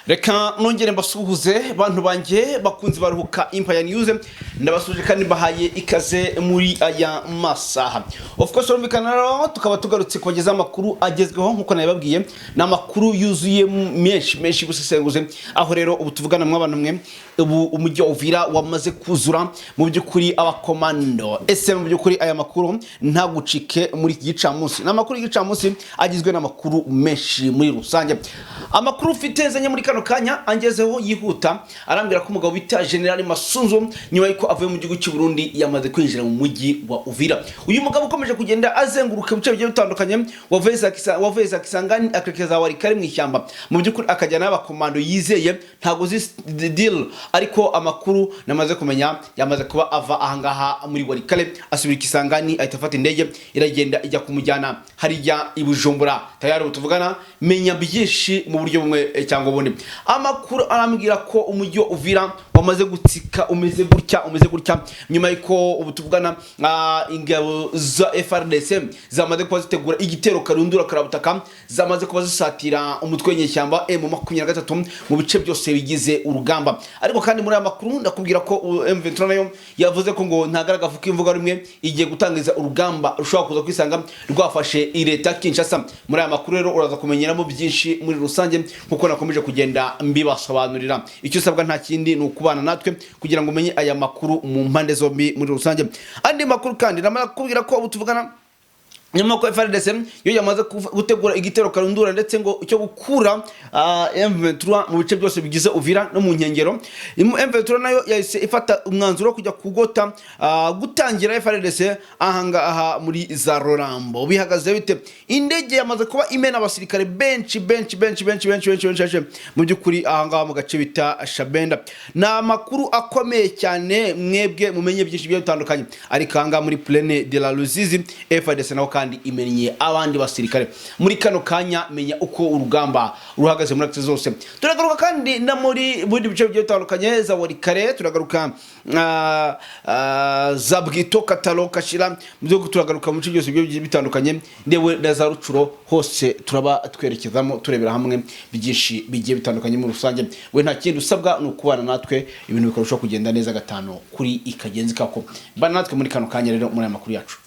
Reka nongere mbasuhuze, bantu banjye bakunzi baruhuka Empire News. Ndabasuhuje kandi mbahaye ikaze muri aya masaha. Of course, urumvikana rero, tukaba tugarutse kubagezaho amakuru agezweho nkuko nabibabwiye. Ni amakuru yuzuye menshi menshi gusesenguze. Aho rero ubu tuvugana, mw'abantu mwe, ubu umujyi wa Uvira wamaze kuzura mu by'ukuri abakomando. Ese mu by'ukuri aya makuru ntagucike muri iki gicamunsi? Ni amakuru y'igicamunsi agizwe n'amakuru menshi muri rusange. Amakuru ufite nzanye muri kano kanya angezeho yihuta, arambwira ko umugabo bita General Masunzu, nyuma y'uko avuye mu gihugu cy'u Burundi, yamaze kwinjira mu mujyi wa Uvira. Uyu mugabo ukomeje kugenda azenguruka ibice bigiye bitandukanye, wavuye za Kisangani akerekeza Walikale mu ishyamba, mu by'ukuri akajyana n'abakomando yizeye. Ntabwo uzi the deal, ariko amakuru namaze kumenya, yamaze kuba ava ahangaha muri Walikale asubira i Kisangani, ahita afata indege iragenda ijya kumujyana hariya i Bujumbura. Tayari ubu tuvugana, menya byinshi mu buryo bumwe cyangwa ubundi. Amakuru arambwira ko umujyi wa Uvira wamaze gutsika, umeze gutya, umeze gutya, nyuma y'uko ubu tuvugana ingabo za FARDC zamaze kuba zitegura igitero karundura karabutaka, zamaze kuba zisatira umutwe w'inyeshyamba M23 mu bice byose bigize urugamba. Ariko kandi muri aya makuru ndakubwira ko M23 nayo yavuze ko ngo ntagaragaza ko imvuga rumwe igiye gutangiza urugamba rushobora kuza kwisanga rwafashe leta Kinshasa. Muri aya makuru rero uraza kumenyeramo byinshi muri rusange nkuko nakomeje kugenda mbibasobanurira. Icyo usabwa nta kindi, ni ukubana natwe kugira ngo umenye aya makuru mu mpande zombi muri rusange. Andi makuru kandi namara kubwira ko ubu tuvugana, nyuma ko FARDC yo yamaze gutegura igitero karundura ndetse ngo cyo gukura M23 mu bice byose bigize Uvira no mu nkengero, M23 nayo yahise ifata umwanzuro wo kujya kugota, gutangira FARDC ahangaha muri za Rurambo. Bihagaze bite? Indege yamaze kuba imena abasirikare benshi benshi benshi benshi benshi benshi benshi benshi mu by'ukuri ahangaha mu gace bita Shabenda. Ni amakuru akomeye cyane, mwebwe mumenye byinshi bigiye bitandukanye. Ariko ahangaha muri Plaine de la Ruzizi, FARDC naho kandi imenye abandi basirikare muri kano kanya. Menya uko urugamba ruhagaze muri axe zose. Turagaruka kandi no muri bindi bice bigiye bitandukanye, za Walikale, turagaruka za Bwito, Kataro, Kashira, mu byo turagaruka mu bice byose bigiye bitandukanye, ndewe na za Rucuro hose turaba twerekezamo, turebera hamwe byinshi bigiye bitandukanye muri rusange. We nta kindi usabwa, ni ukubana natwe, ibintu bikarushaho kugenda neza gatanu kuri ikagenzi kako. Bana natwe muri kano kanya rero muri aya makuru yacu.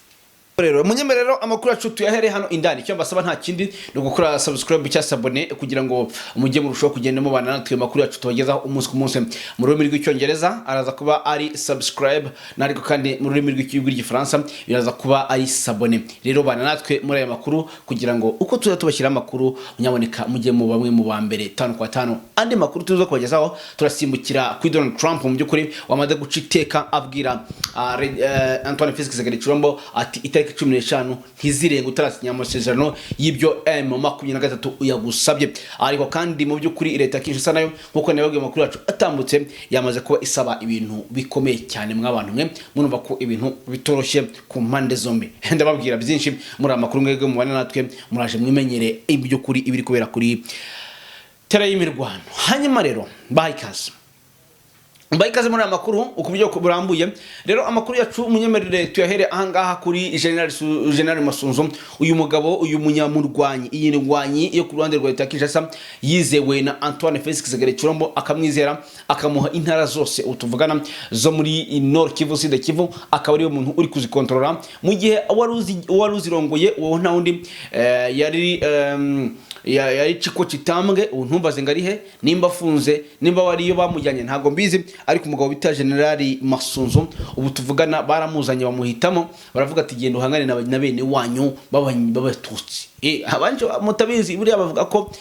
Rero munyemerero, amakuru yacu tuyahere hano indani. Icyo mbasaba nta kindi, ni ugukora subscribe cyangwa s'abonner kugira ngo mujye murushaho kugenda mubana natwe. Amakuru yacu tubagezaho umunsi ku munsi mu rurimi rw'Icyongereza araza kuba ari subscribe, n'ariko kandi mu rurimi rw'Igifaransa biraza kuba ari s'abonner. Rero bana natwe muri aya makuru kugira ngo uko tuza tubashyiraho amakuru, nyaboneka mujye mu bamwe mu ba mbere tanu kwa tanu. Andi makuru tuza kubagezaho, turasimbukira kuri Donald Trump, mu by'ukuri wamaze guca iteka abwira Antoine Felix Tshisekedi Tshilombo ati: "Itariki 15 ntizirenga utarasinya amasezerano y'ibyo M23 yagusabye." Ariko kandi mu by'ukuri leta ya Kinshasa nayo, nkuko nababwiye amakuru yacu atambutse, yamaze kuba isaba ibintu bikomeye cyane. Mw'abantu mwe, murumva ko ibintu bitoroshye ku mpande zombi. Ndababwira byinshi muri aya makuru. Mwebwe mubane natwe, muraje mwimenyere iby'ukuri ibiri kubera kuri terrain y'imirwano. Hanyuma rero baha ikaze, mbaye ikaze muri aya makuru uku buryo burambuye. Rero amakuru yacu munyemerere tuyahere ahangaha kuri General Masunzu. Uyu mugabo, uyu munyamurwanyi, iyi ndwanyi yo ku ruhande rwa leta ya Kinshasa, yizewe na Antoine Felix Tshisekedi Tshilombo, akamwizera akamuha intara zose ubu tuvugana zo muri Nord Kivu, Sud Kivu, akaba ariwe muntu uri kuzikontorora, mu gihe wari uzirongoye uwo nta wundi, yari yari Ciko Kitambwe. Ubu ntumbaze ngo ari he, nimba afunze, nimba wariyo bamujyanye, ntabwo mbizi. Ariko umugabo bita General Masunzu ubu tuvugana baramuzanye, bamuhitamo, baravuga ati: "Genda uhangane na bene wanyu b'Abatutsi." Abanje mutabizi, buriya bavuga ko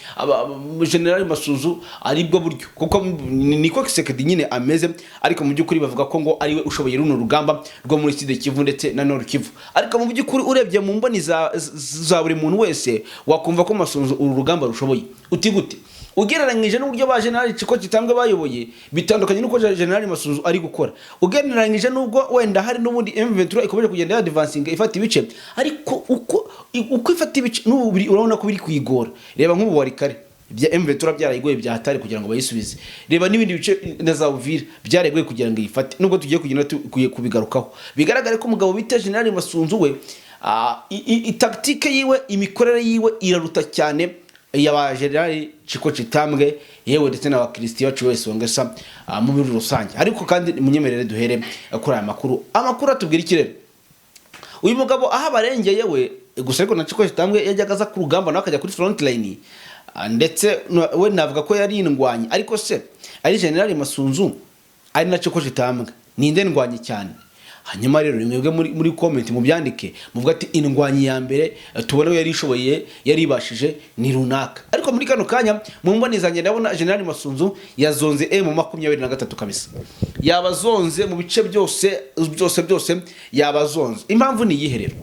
General Masunzu ari bwo buryo, kuko niko Tshisekedi nyine ameze. Ariko mu by'ukuri bavuga ko ngo ariwe ushoboye runo rugamba rwo muri Sud Kivu ndetse na Nord Kivu. Ariko mu by'ukuri urebye mu mboni za buri muntu wese, wakumva ko Masunzu uru rugamba rushoboye. Uti gute? Ugereranyije n'uburyo ba General Ciko Kitambwe bayoboye, bitandukanye n'uko General Masunzu ari gukora. Ugereranyije n'ubwo wenda hari n'ubundi M23 ikomeje kugenda advancing ifata ibice, ariko uko ifata ibice n'ubu urabona ko biri kuyigora. Reba nk'ubu Walikale bya M23 byarayigoye bya hatari kugira ngo bayisubize. Reba n'ibindi bice na za Uvira byarayigoye kugira ngo iyifate, nubwo tugiye kugenda tugiye kubigarukaho. Bigaragare ko umugabo bita General Masunzu we, tactique yiwe, imikorere yiwe iraruta cyane. yaba General Chiko Chitambwe, yewe ndetse na bakristi bacu wese wongesa muri rusange. Ariko kandi munyemerere duhere kuri aya makuru. Amakuru atubwira iki rero? Uyu mugabo aho abarengeye we gusa, ariko na Chiko Chitambwe yajyaga aza ku rugamba, nawe akajya kuri front line, ndetse we navuga ko yari indwanyi. Ariko se ari General Masunzu, ari na Chiko Chitambwe, ninde ndwanyi cyane? Hanyuma rero mwebwe muri comment mubyandike, muvuga ati indwanyi ya mbere tubona ko yari ishoboye, yari ibashije, ni runaka. Ariko muri kano kanya mu mboni zanjye ndabona General Masunzu yazonze M23 kabisa, yabazonze mu bice byose byose byose, yabazonze. Impamvu ni iyihe rero?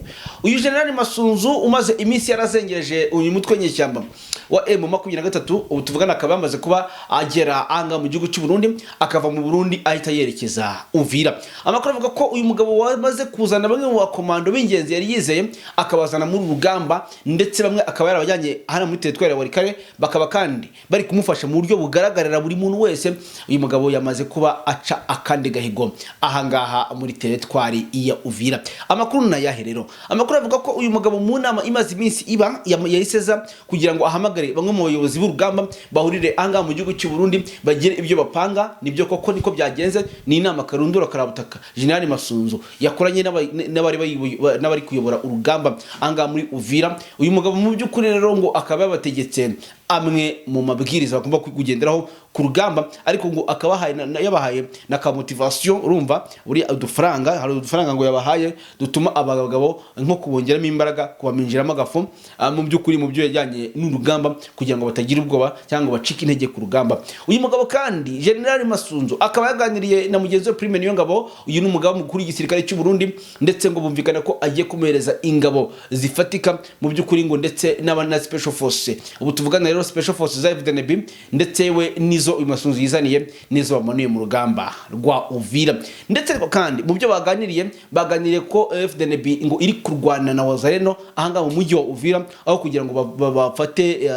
Uyu General Masunzu umaze iminsi yarazengereje uyu mutwe nyeshyamba wa M23, ubu tuvugana akaba yamaze kuba agera anga mu gihugu cy'u Burundi, akava mu Burundi ahita yerekeza Uvira. Amakuru avuga ko uyu mugabo wamaze kuzana bamwe mu bakomando b'ingenzi yari yizeye, akabazana muri uru rugamba, ndetse bamwe akaba yarabajyanye hano muri teritwari ya Walikale, bakaba kandi bari kumufasha mu buryo bugaragarira buri muntu wese. Uyu mugabo yamaze kuba aca akandi gahigo ahangaha muri teritwari ya Uvira. Amakuru ni ayahe rero? Amakuru avuga ko uyu mugabo mu nama imaze iminsi iba yahise aza kugira ngo ahamagare bamwe mu bayobozi b'urugamba, bahurire ahangaha mu gihugu cy'u Burundi, bagire ibyo bapanga. Nibyo koko niko byagenze, ni inama karundura karabutaka General Masunzu yakoranye n'abari kuyobora urugamba ahangaha muri Uvira. Uyu mugabo mu by'ukuri rero ngo akaba yabategetse amwe mu mabwiriza bagomba kugenderaho ku rugamba, ariko ngo akabahaye yabahaye na ka motivation. Urumva uri udufaranga, hari udufaranga ngo yabahaye dutuma abagabo nko kubongeramo imbaraga, kubaminjiramo agafu mu by'ukuri mu byo yajyanye n'urugamba, kugira ngo batagira ubwoba cyangwa ngo bacike intege ku rugamba. Uyu mugabo kandi General Masunzu akaba yaganiriye na mugenzi we Prime Niyongabo, uyu ni umugaba mukuru w'igisirikare cy'u Burundi, ndetse ngo bumvikana ko agiye kumuhereza ingabo zifatika mu by'ukuri, ngo ndetse n'aba na special force. Ubu tuvugana rero special force za FDNB, ndetse we nizo uyu Masunzu yizaniye, nizo bamanuye mu rugamba rwa Uvira. Ndetse ariko kandi mu byo baganiriye, baganiriye ko FDNB ngo iri kurwana na Wazalendo ahangaha mu mujyi wa Uvira, aho kugira ngo bafate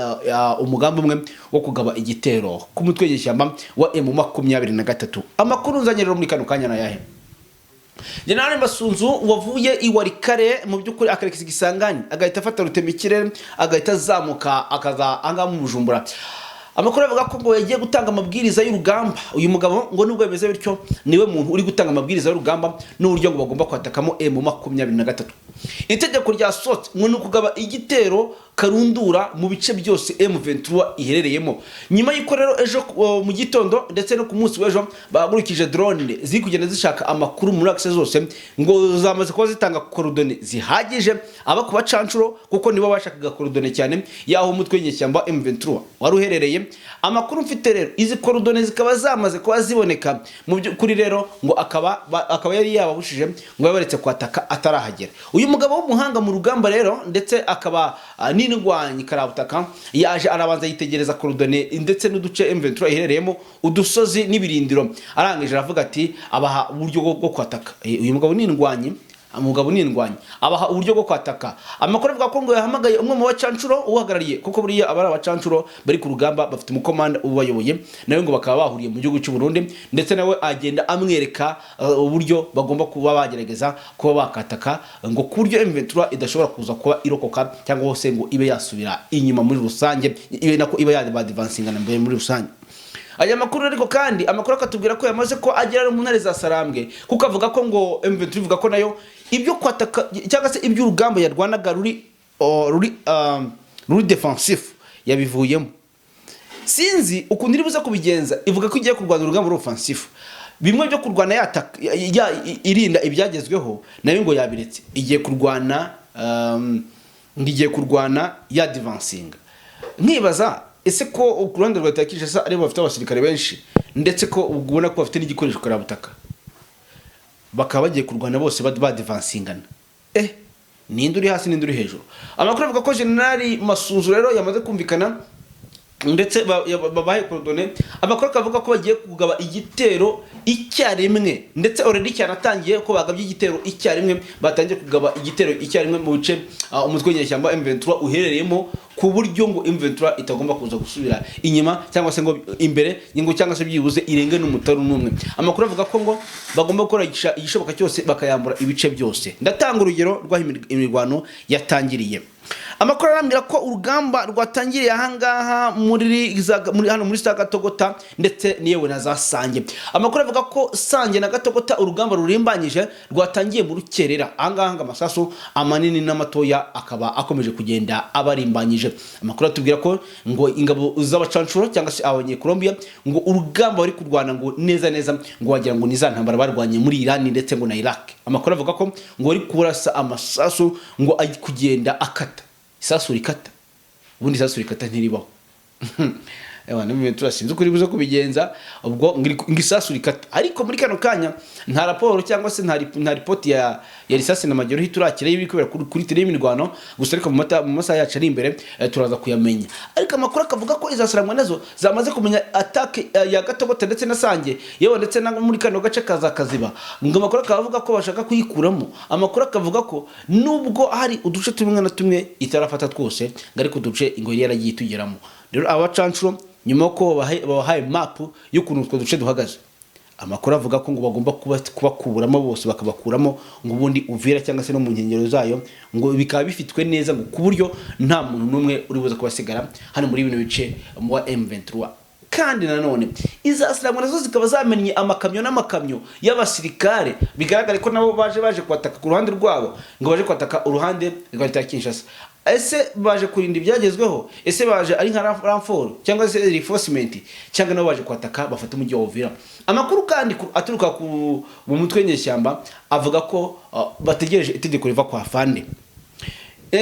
umugambi umwe wo kugaba igitero ku mutwe w'inyeshyamba wa M23. Amakuru nzanye rero muri kano kanya na yahe? General Masunzu wavuye i Walikale mu by'ukuri akarekeza igisangani, agahita afata rutemikirere, agahita azamuka akaza ahangaha mu Bujumbura. Amakuru avuga ko ngo yagiye gutanga amabwiriza y'urugamba. Uyu mugabo ngo nubwo bimeze bityo, niwe muntu uri gutanga amabwiriza y'urugamba n'uburyo ngo bagomba kwatakamo M23. Itegeko ryasohotse ngo ni ukugaba igitero karundura mu bice byose M23 iherereyemo. Nyuma y'uko rero ejo mu gitondo ndetse no ku munsi w'ejo bahagurukije drone ziri kugenda zishaka amakuru muri axe zose, ngo zamaze kuba zitanga coordonnées zihagije aba ku bacancuro, kuko nibo bashakaga coordonnées cyane y'aho umutwe w'inyeshyamba M23 wari uherereye. Amakuru mfite rero, izi coordonnées zikaba zamaze kuba ziboneka. Mu by'ukuri rero ngo akaba yari yababushije ngo yabaretse kwataka atarahagera. Uyu mugabo w'umuhanga mu rugamba rero, ndetse akaba n'indwanyi karabutaka, yaje arabanza yitegereza coordonnées ndetse n'uduce M23 iherereyemo, udusozi n'ibirindiro, arangije aravuga ati abaha uburyo bwo kwataka. Uyu mugabo ni indwanyi, umugabo ni indwanyi, abaha uburyo bwo kwataka. Amakuru avuga ko ngo yahamagaye umwe mu bacancuro uhagarariye, kuko buriya abari abacancuro bari ku rugamba bafite umukomanda ubayoboye, nawe ngo bakaba bahuriye mu gihugu cy'u Burundi, ndetse nawe agenda amwereka uburyo bagomba kuba bagerageza kuba bakataka, ngo ku buryo M23 idashobora kuza kuba irokoka cyangwa hose ngo ibe yasubira inyuma muri rusange, ibe nako iba yabadivansingana mbere muri rusange. Aya makuru ariko kandi, amakuru akatubwira ko yamaze ko agera no mu ntare za Sarambwe, kuko avuga ko ngo M23 ivuga ko nayo ibyo kwataka cyangwa se iby'urugamba yarwanaga ruri defensif yabivuyemo. Sinzi ukuntu iri buze kubigenza. Ivuga ko igiye kurwana urugamba ruri offensif, bimwe byo kurwana yataka irinda ibyagezweho, nayo ngo yabiretse, igiye kurwana ngo igiye kurwana ya divansinga. Nkibaza ese ko ku ruhande rwa leta ya Kinshasa aribo bafite abasirikare benshi, ndetse ko ubona ko bafite n'igikoresho karabutaka, bakaba bagiye kurwana bose badivansingana, ninde uri hasi, ninde uri hejuru? Amakuru avuga ko General Masunzu rero yamaze kumvikana ndetse babahe coordonnées. Amakuru akavuga ko bagiye kugaba igitero icyarimwe, ndetse already cyanatangiye, ko bagabye igitero icyarimwe, batangiye kugaba igitero icyarimwe mu bice umutwe w'inyeshyamba M23 uherereyemo, ku buryo ngo M23 itagomba kuza gusubira inyuma cyangwa se ngo imbere ngo cyangwa se byibuze irenge n'umutaru n'umwe. Amakuru avuga ko ngo bagomba gukora igishoboka cyose bakayambura ibice byose. Ndatanga urugero rw'aho imirwano yatangiriye. Amakuru arambwira ko urugamba rwatangiriye ahangaha muri hano muri za Gatogota ndetse niyewe na za Sange. Amakuru avuga ko Sange na Gatogota urugamba rurimbanyije rwatangiye mu rukerera ahangaha, ngo amasasu amanini n'amatoya akaba akomeje kugenda abarimbanyije. Amakuru atubwira ko ngo ingabo z'abacanshuro cyangwa se Abanyekolombiya ngo urugamba bari kurwana ngo neza neza ngo wagira ngo ni za ntambara barwanye muri Irani ndetse ngo na Iraq. Amakuru avuga ko ngo bari kurasa amasasu ngo ari kugenda akata, isasu rikata. Ubundi isasu rikata ntiribaho. Ewa, turasinze ukuri buze kubigenza ubwo ngo isasu rikata. Ariko muri kano kanya nta raporo cyangwa se nta ripoti ya risasi na mageruhi turakira y'ibiri kubera kuri terrain y'imirwano gusa. Ariko mu masaha yacu ari imbere turaza kuyamenya. Ariko amakuru akavuga ko iza Sarangwa nazo zamaze kumenya attaque ya Gatogota ndetse na Sange, yewe ndetse na muri kano gace kaza Kaziba. Ngo amakuru akaba avuga ko bashaka kuyikuramo. Amakuru akavuga ko nubwo hari uduce tumwe na tumwe itarafata twose, ngo ariko uduce ngo yari yaragiye itugeramo. Rero abacanshuro, nyuma yuko babahaye mapu y'ukuntu utwo duce duhagaze, amakuru avuga ko ngo bagomba kubakuramo bose, bakabakuramo, ngo ubundi Uvira cyangwa se no mu nkengero zayo ngo bikaba bifitwe neza, ngo ku buryo nta muntu n'umwe uri buze kubasigara hano muri bino bice wa M23. Kandi nanone iza Silamu nazo zikaba zamennye amakamyo n'amakamyo y'abasirikare, bigaragare ko nabo baje kwataka ku ruhande rwabo, ngo baje kwataka uruhande rwa leta ya Kinshasa. Ese baje kurinda ibyagezweho? Ese baje ari nka renfort cyangwa se reinforcement, cyangwa nabo baje kwataka bafata umujyi wa Uvira? Amakuru kandi aturuka mu mutwe w'inyeshyamba avuga ko bategereje itegeko riva kwa Fande.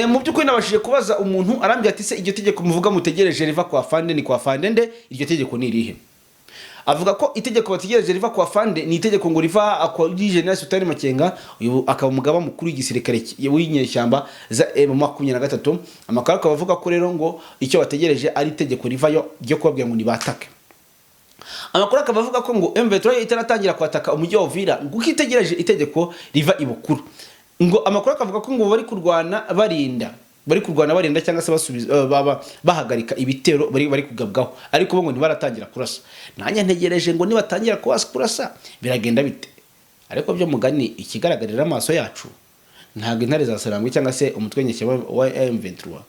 Mu by'ukuri nabashije kubaza umuntu, arambwira ati: "Se iryo tegeko muvuga mutegereje riva kwa Fande ni kwa Fande nde? Iryo tegeko ni irihe?" Avuga ko itegeko bategereje riva kwa Fande ni itegeko ngo riva kuri General Sultani Makenga, uyu akaba umugaba mukuru w'igisirikare w'inyeshyamba za M23. Amakuru akaba avuga ko rero ngo icyo bategereje ari itegeko rivayo ryo kubabwira ngo nibatake. Amakuru akaba avuga ko ngo M23 itaratangira kwataka umujyi wa Uvira ngo uko itegereje itegeko riva ibukuru. Ngo amakuru akavuga ko ngo bari kurwana barinda, bari kurwana barinda cyangwa se basubiza, bahagarika ibitero bari kugabwaho, ariko bo ngo ntibaratangira kurasa. Nanjye ntegereje ngo nibatangira kurasa biragenda bite. Ariko byo mugani, ikigaragarira amaso yacu, ntabwo intare za Sarangwe cyangwa se umutwe nyeshyamba wa M23,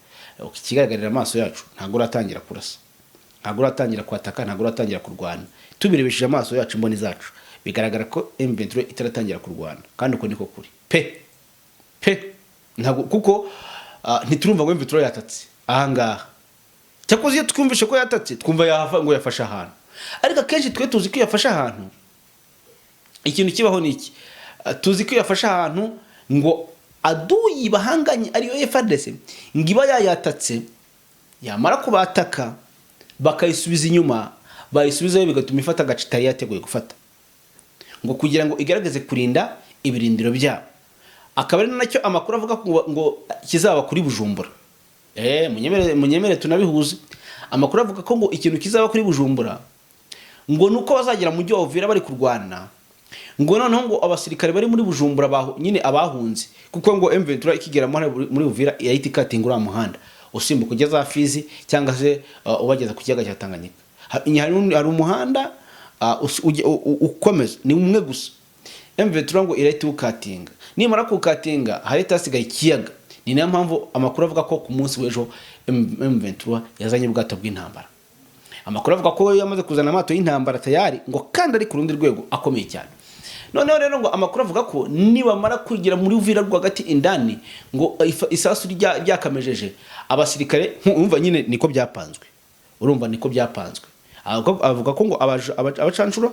ikigaragarira amaso yacu, ntabwo uratangira kurasa, ntabwo uratangira kwataka, ntabwo uratangira kurwana. Tubirebesheje amaso yacu, imboni zacu, bigaragara ko M23 itaratangira kurwana, kandi uko niko kuri pe pe. Ntabwo kuko ntiturumva ngo M23 yatatse ahangaha. Cyakoze iyo twumvishe ko yatatse, twumva yahava ngo yafashe ahantu. Ariko akenshi twe tuzi ko yafashe ahantu, ikintu kibaho ni iki? Tuzi ko yafashe ahantu ngo aduyi bahanganye ariyo FARDC ngo iba yayatatse, yamara kubataka bakayisubiza inyuma, bayisubizayo bigatuma ifata agace itari yateguye gufata, ngo kugira ngo igaragaze kurinda ibirindiro byabo. Akaba ari nacyo amakuru avuga ko ngo kizaba kuri Bujumbura. Munyemere tunabihuze. Amakuru avuga ko ngo ikintu kizaba kuri Bujumbura ngo nuko bazagera mu mujyi wa Uvira bari kurwana, ngo noneho ngo abasirikare bari muri Bujumbura nyine abahunze, kuko ngo M23 ikigera muri Uvira yahita ikatinga uriya muhanda usimbuka ujya za Fizi cyangwa se ubageza ku kiyaga cya Tanganyika. Hari umuhanda ukomeza, ni umwe gusa. M23 ngo irahita iwukatinga, nimara kuwukatinga harahita hasigaye ikiyaga. Ni nayo mpamvu amakuru avuga ko ku munsi w'ejo M23 yazanye ubwato bw'intambara. Amakuru avuga ko yamaze kuzana amato y'intambara tayari, ngo kandi ari ku rundi rwego akomeye cyane. Noneho rero ngo amakuru avuga ko nibamara kugera muri Uvira rwagati indani, ngo isasu ryakamejeje abasirikare, urumva nyine niko byapanzwe, urumva niko byapanzwe. Avuga ko ngo abacanshuro,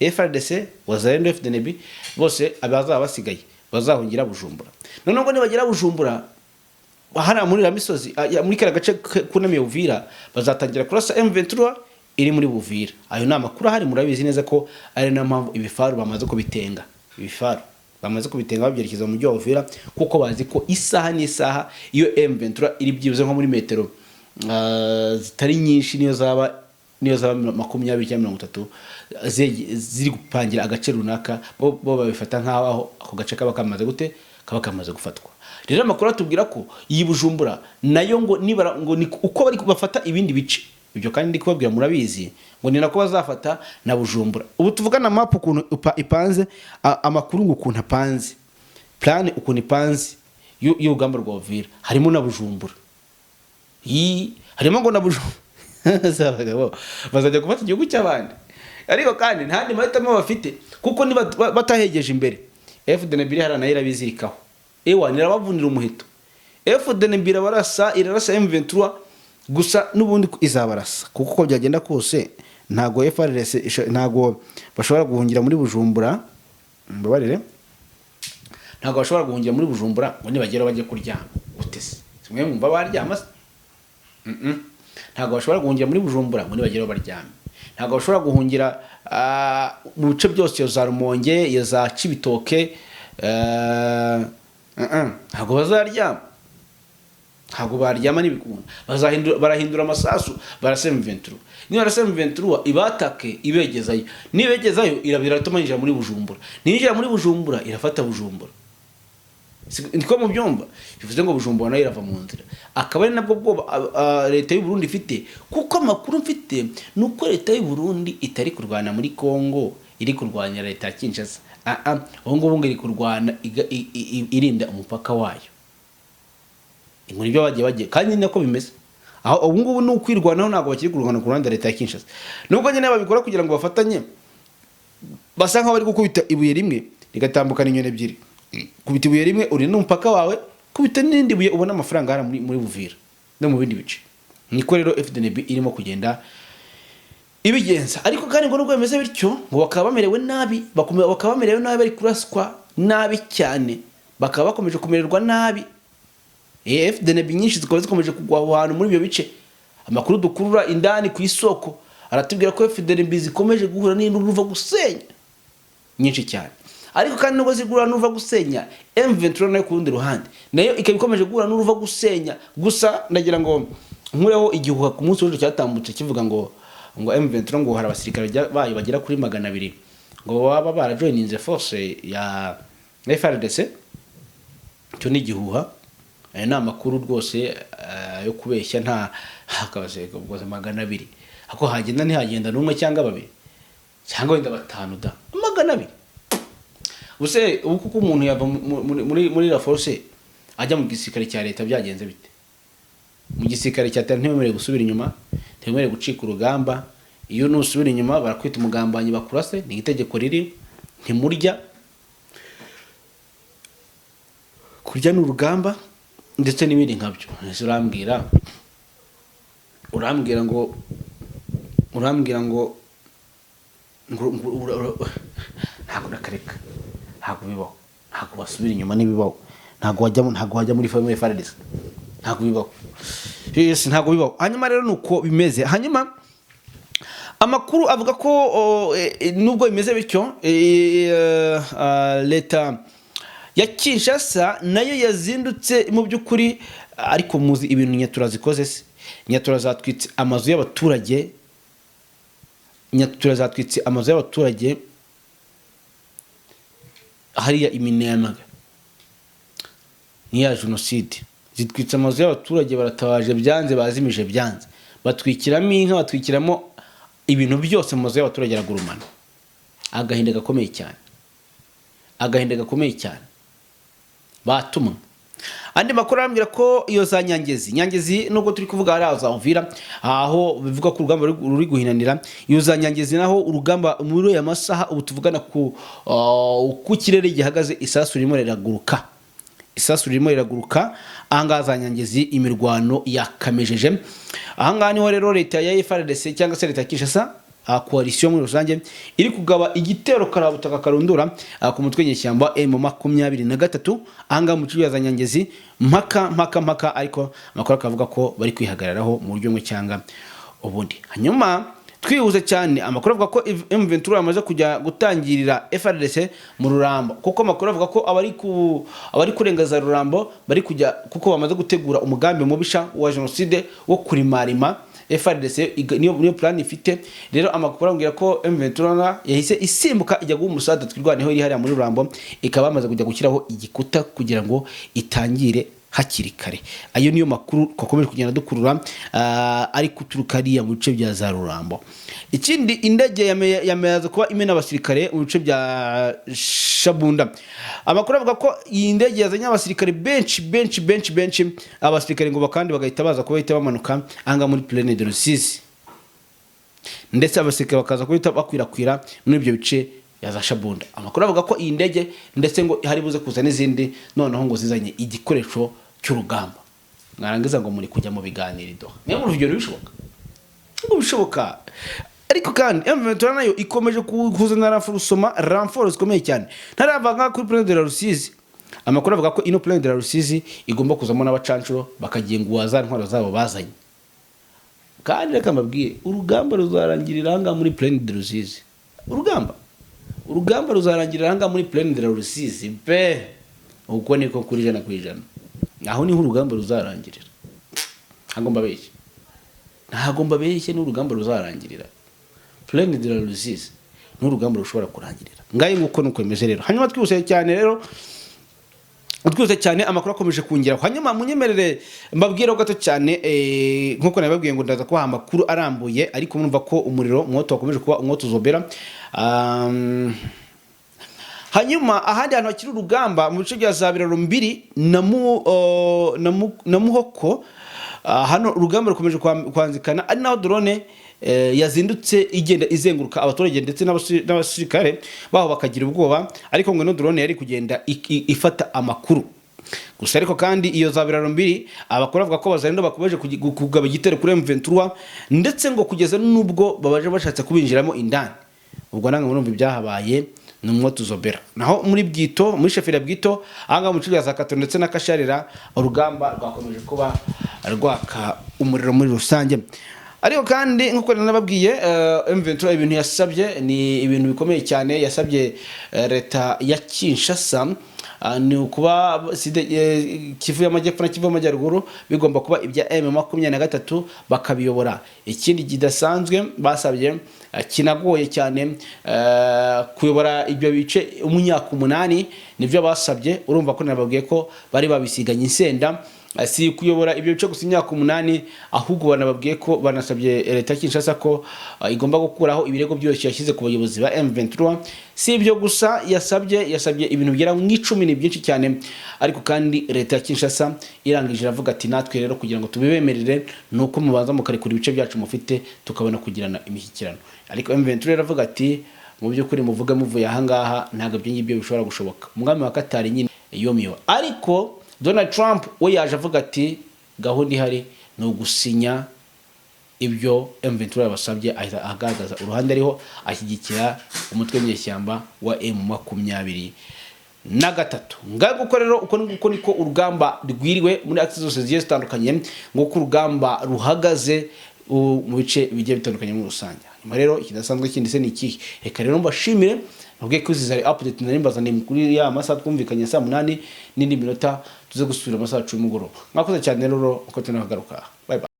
FARDC, Wazalendo, FDNB bose abazaba basigaye bazahungira Bujumbura. Noneho ngo nibagera Bujumbura hariya muri iriya misozi, muri kariya gace kunamiye Uvira, bazatangira kurasa M23 iri muri Buvira. Ayo ni amakuru ahari. Murabizi neza ko ari nayo mpamvu ibifaru bamaze kubitenga, ibifaru bamaze kubitenga babyerekeza mu mujyi wa Uvira, kuko bazi ko isaha n'isaha iyo M23 iri byibuze nko muri metero zitari nyinshi, niyo zaba 20 cyangwa 30 ziri gupangira agace runaka, bo babifata nk'aho ako gace kaba kamaze gute, kaba kamaze gufatwa. Rero amakuru atubwira ko iyi Bujumbura nayo ngo nibara ngo ni uko bari bafata ibindi bice, ibyo kandi ndi kubabwira murabizi, ngo ni nako bazafata na Bujumbura. Ubu tuvugana map ukuntu ipanze, amakuru ngo ukuntu apanze, plan ukuntu ipanze y'urugamba rwa Uvira harimo na Bujumbura. Harimo ngo na Bujumbura. Abagabo bazajya gufata igihugu cy'abandi, ariko kandi nta yandi mahitamo bafite, kuko niba batahegeje imbere FDNB iri hariya nayo irabizirikaho, ewa nirabavunira umuheto. FDNB irabarasa, irarasa M23 gusa, n'ubundi izabarasa, kuko uko byagenda kose ntago FARDC ntago bashobora guhungira muri Bujumbura. Mbabarire, ntabwo bashobora guhungira muri Bujumbura ngo nibagera bajye kuryama. Gute se? Simwe mwumva baryama se? Ntabwo bashobora guhungira muri Bujumbura ngo nibageraho baryame. Ntabwo bashobora guhungira mu bice byose, iyo za Rumonge, iyo za Cibitoke. Ntabwo bazaryama, ntabwo baryama n'ibikunda. Bazahindura, barahindura amasasu, barasa M23. Niba barasa M23, ibatake ibegezayo. Nibegezayo, iratuma yinjira muri Bujumbura. Ninjira muri Bujumbura, irafata Bujumbura. Niko mubyumva? Bivuze ngo Bujumbura nayo irava mu nzira, akaba ari nabwo bwoba leta y'u Burundi ifite, kuko amakuru mfite ni uko leta y'u Burundi itari kurwana muri Congo, iri kurwanya leta ya Kinshasa. Ubu ngubu ngo iri kurwana irinda umupaka wayo. Ngo nibyo bagiye, kandi ni nako bimeze. Aho ubu ngubu ni ukwirwanaho, ntabwo bakiri kurwana ku ruhande leta ya Kinshasa, nubwo nyine babikora kugira ngo bafatanye. Basa nkaho bari gukubita ibuye rimwe rigatambukana inyoni ebyiri. Kubita ibuye rimwe urinde umupaka wawe, kubita n'irindi buye ubona amafaranga hariya muri Buvira no mu bindi bice. Niko rero FDNB irimo kugenda ibigenza. Ariko kandi ngo nubwo bimeze bityo, ngo bakaba bamerewe nabi, bakaba bamerewe nabi, bari kuraswa nabi cyane, bakaba bakomeje kumererwa nabi. FDNB nyinshi zikaba zikomeje kugwa aho hantu muri ibyo bice. Amakuru dukurura indani ku isoko aratubwira ko FDNB zikomeje guhura n'uruva gusenya nyinshi cyane. Ariko kandi nubwo zigura n'uruva gusenya, M23 nayo ku rundi ruhande nayo ikaba ikomeje guhura n'uruva gusenya. Gusa ndagira ngo nkureho igihuha ku munsi w'ejo cyatambutse kivuga ngo M23 ngo hari abasirikare bayo bagera kuri 200 ngo baba barajoininze force ya FARDC. Icyo ni igihuha, aya ni amakuru rwose yo kubeshya. Nta hakabase ubwo 200 ako hagenda, ntihagenda n'umwe cyangwa babiri cyangwa wenda batanu da 200. Ubuse ubu kuko umuntu yava muri la force ajya mu gisirikare cya leta byagenze bite? Mu gisirikare cya leta ntiwemerewe gusubira inyuma, ntiwemerewe gucika urugamba. Iyo nusubira inyuma barakwita umugambanyi, bakurase. Ni itegeko riri, ntimurya, kurya ni urugamba, ndetse n'ibindi nkabyo. Ese urambwira ngo ntabwo nakareka, ntabwo bibaho, ntabwo basubira inyuma, ntibibaho. Ntabwo wajya muri famille FARDC, ntabwo bibaho. Yes, ntabwo bibaho. Hanyuma rero nuko bimeze. Hanyuma amakuru avuga ko nubwo bimeze bityo, leta ya Kinshasa nayo yazindutse mu by'ukuri. Ariko muzi ibintu Nyatura zikoze se? Nyatura zatwitse amazu y'abaturage, Nyatura zatwitse amazu y'abaturage hariya Iminembwe. Niya jenoside, zitwitse amazu y'abaturage, baratabaje byanze, bazimije byanze, batwikiramo inka, batwikiramo ibintu byose mu mazu y'abaturage, aragurumana. Agahinda gakomeye cyane, agahinda gakomeye cyane batumwe. Andi makuru arambwira ko iyo za Nyangezi, Nyangezi nubwo turi kuvuga hariya za Uvira aho bivuga ko urugamba ruri guhinanira, iyo za Nyangezi naho urugamba muri aya masaha ubu tuvugana ku uko ikirere gihagaze, isasu ririmo riraguruka, isasu ririmo riraguruka ahangaha za Nyangezi, imirwano yakamejeje. Ahangaha niho rero leta ya FARDC cyangwa se leta ya Kinshasa, coalition muri rusange, iri kugaba igitero karabutaka karundura ku mutwe nyeshyamba M23 ahangaha mu kigo za Nyangezi, mpaka mpaka mpaka. Ariko amakuru akavuga ko bari kwihagararaho mu buryo bumwe cyangwa ubundi. Hanyuma twihuse cyane, amakuru avuga ko M23 yamaze kujya gutangirira FARDC mu Rurambo, kuko amakuru avuga ko abari kurenga za Rurambo bari kujya, kuko bamaze gutegura umugambi mubisha wa jenoside wo kurimarima FARDC. Niyo plan ifite. Rero amakuru ambwira ko M23 yahise isimbuka ijya guha umusada Twirwaneho iri hariya muri Rurambo, ikaba bamaze kujya gushyiraho igikuta kugira ngo itangire. Hakiri kare. Ayo niyo makuru twakomeje kugenda dukurura, ari guturuka hariya mu bice bya za Rurambo. Ikindi, indege yamaze kuba imena abasirikare mu bice bya Shabunda. Amakuru avuga ko iyi ndege yazanye abasirikare benshi, benshi, benshi, benshi. Abasirikare ngo kandi bagahita baza kuba bahita bamanuka ahangaha muri Plaine de Rusizi, ndetse abasirikare bakaza guhita bakwirakwira muri ibyo bice ya za Shabunda. Amakuru avuga ko iyi ndege ndetse ngo hari buze kuza n'izindi, noneho ngo zizanye igikoresho cy'urugamba. Mwarangiza ngo muri kujya mu biganiro i Doha. Niyo mpamvu ibyo bishoboka, ngo bishoboka. Ariko kandi M23 nayo ikomeje kuzana renfort zikomeye cyane. Ntarava nka kuri Plaine de la Rusizi, amakuru avuga ko ino Plaine de la Rusizi igomba kuzamo n'abacancuro, bakagengura za ntwaro zabo bazanye. Kandi reka mbabwire, urugamba ruzarangirira ahangaha muri Plaine de Rusizi. Urugamba ruzarangirira ahangaha muri Plaine de la Rusizi pe. Uko niko kuri 100%. Aho niho urugamba ruzarangirira. Ntabwo mbabeshye, ntabwo mbabeshye, n'urugamba ruzarangirira Plaine de la Rusizi, n'urugamba rushobora kurangirira ngayo. Nguko nuko bimeze rero. Hanyuma twihuse cyane rero, twihuse cyane, amakuru akomeje kungeraho. Hanyuma munyemerere mbabwireho gato cyane, nkuko nabibabwiye ngo ndaza kubaha amakuru arambuye, ariko murumva ko umuriro umwoto wakomeje kuba umwoto uzobera. Hanyuma ahandi hantu hakiri urugamba, mu bice bya za Biraro Mbiri na Muhoko, hano urugamba rukomeje kwanzikana, ari naho drone yazindutse igenda izenguruka abaturage ndetse n'abasirikare baho bakagira ubwoba. Ariko ngo ino drone yari kugenda ifata amakuru gusa. Ariko kandi iyo za Biraro Mbiri, abakuru bavuga ko Bazarendo bakomeje kugaba igitero kuri M23, ndetse ngo kugeza n'ubwo babaje bashatse kubinjiramo indani. Ubwo namwe murumva ibyahabaye, ni umwoto uzobera. Naho muri Bwito, muri chefferie ya Bwito, ahangaha mu bice bya za Kato ndetse na Kasharira, urugamba rwakomeje kuba rwaka umuriro muri rusange. Ariko kandi nk'uko nababwiye, M23 ibintu yasabye ni ibintu bikomeye cyane. Yasabye leta ya Kinshasa, ni ukuba Kivu y'Amajyepfo na Kivu y'Amajyaruguru bigomba kuba ibya M23, bakabiyobora. Ikindi kidasanzwe basabye, kinagoye cyane, kuyobora ibyo bice umwaka 8, nibyo basabye. Urumva ko nababwiye ko bari babisiganye insenda. Si kuyobora ibyo bice gusa imyaka 8, ahubwo banababwiye ko banasabye leta ya Kinshasa ko igomba gukuraho ibirego byose yashyize ku bayobozi ba M23. Si ibyo gusa yasabye, yasabye ibintu bigera mu 10, ni byinshi cyane. Ariko kandi leta ya Kinshasa irangije iravuga ati: "Natwe rero kugira ngo tubibemerere ni uko mubanza mukarekura ibice byacu mufite, tukabona kugirana imishyikirano." Ariko M23 iravuga ati: "Mu by'ukuri muvuge muvuye ahangaha, ntabwo ibyo ngibyo bishobora gushoboka." Umwami wa Katari nyine yomiwe. Ariko Donald Trump we yaje avuga ati: "Gahunda ihari ni ugusinya ibyo M23 yabasabye." Ahita agaragaza uruhande ariho, ashyigikira umutwe w'inyeshyamba wa M23. Ngaho nguko rero, uko nguko niko urugamba rwiriwe muri axes zose zigiye zitandukanye, nguko urugamba ruhagaze mu bice bigiye bitandukanye muri rusange. Hanyuma rero ikidasanzwe kindi se ni ikihe? Reka rero mbashimire, nubwo ko izi zari update nari mbazaniye kuri ya masaha twumvikanye, saa 8 n'indi minota, tuze gusubira amasaha 10 y'umugoroba. Mwakoze cyane rero, uko tunagaruka. Bye bye.